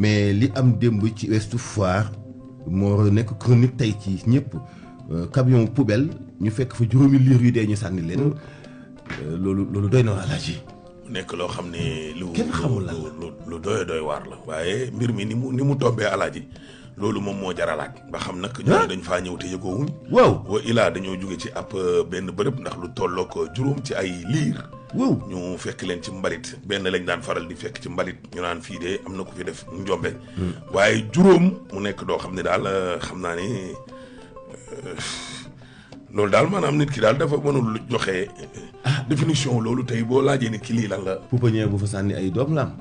mais li am démb ci Ouest Foire moo nekk chronique tey ci ñëpp camion poubelle ñu fekk fa juróomi liir yu dee ñu sànni leen loolu doy na Alaaji nekk loo xam ne lu kenn xamul lan lu doy waar la waaye mbir mi ni mu tombee Alaaji loolu moom moo jaralaaj ba xam nag ñooñu dañ faa ñëw te yëgoowuñ waaw wa ilaa dañoo jóge ci ab benn bërëb ndax lu tollook juróom ci ay liir waaw ñu fekk leen ci mbalit benn lañ daan faral di fekk ci mbalit ñu naan fii de am na ko fi def njombe waaye juróom mu nekk doo xam ne daal xam naa ni loolu daal maanaam nit ki daal dafa mënul joxe définition loolu tey boo laajee nit ki lii lan la pouponnière bu fa sànni ay doom la am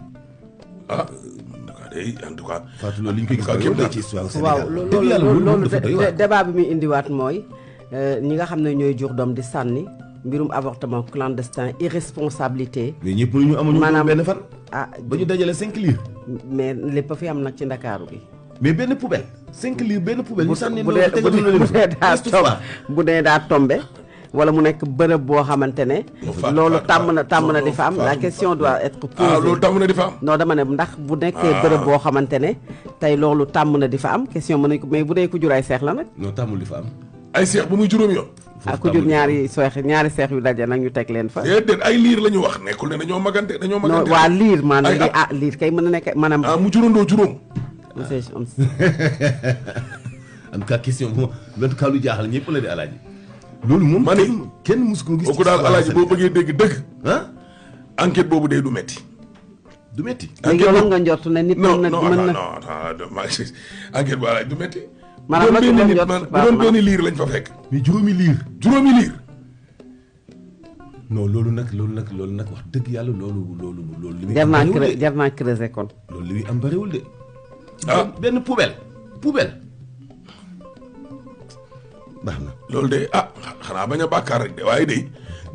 en tout cas Fatou loolu li ñu koy gis yow ci histoire waaw loolu débat bi muy indiwaat mooy ñi nga xam ne ñooy jur doom di sànni mbirum avortement clandestin irresponsabilité. mais ñëpp ñu amuñu benn fan. ba ñu dajale 5 liir. mais lépp fi am nag ci ndakaaru bi. mais benn poubelle 5 liir benn poubelle. ñu sànni bu dee daa tombe wala mu nekk bërëb boo xamante ne. loolu tàmm na di fa am la question doit être posée. loolu tàmm na di fa am. non dama ne ndax bu nekkee bërëb boo xamante ne tey loolu tàmm na di fa am question mën nañ ko mais bu dee ku jur ay seex la nag. non tàmmul di fa am. ay seex bu muy juróom yoon. ku jur ñaari seex yu daje nag ñu teg leen fa. déedéet ay liir la ñu wax nekkul ne dañoo magante. non waa liir maanaam liir kay mën na nekk maanaam. mu jurandoo juróom. en tout cas question bu en tout cas lu jaaxal ñëpp la di Alaaji. loolu moom ma ne kenn mus ko gis. kooku daal Alaaji boo bëggee dégg dëgg. enquête boobu dee du metti. du metti. léegi yow lan nga njort ne nit mën na enquête bu Alaaji du metti. maanaam la bu doon benn liir lañ fa fekk. mais juróomi liir. non loolu nag wax dëgg yàlla loolu. li muy am bariwul de jar naa creuser kon. loolu li muy am bariwul de. benn poubelle. baax na loolu de xanaa bañ a bàkkaar rek de waaye de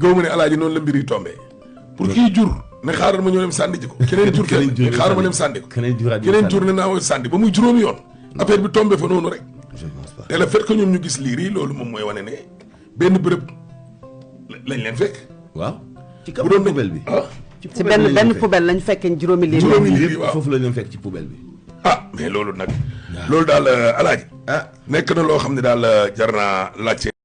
gaw ma ne Alaaji noonu la mbir yi tombé pour kii jur ne xaaral ma ñëw dem sànni ji ko. keneen jur xaaral ma dem sànni ko. keneen jur ne naa ma sànni ba muy juróomi yoon. affaire bi tombé fa noonu rek. te le fait que ñoom ñu gis liir yi loolu moom mooy wane ne benn bërëb lañ leen fekk. waaw ci kaw poubelle bi. ci benn poubelle lañ fekkee juróomi liir. waaw foofu la ñu fekk ci poubelle bi. mais loolu nag. loolu daal Alaaji. nekk na loo xam ne daal jar naa laajte.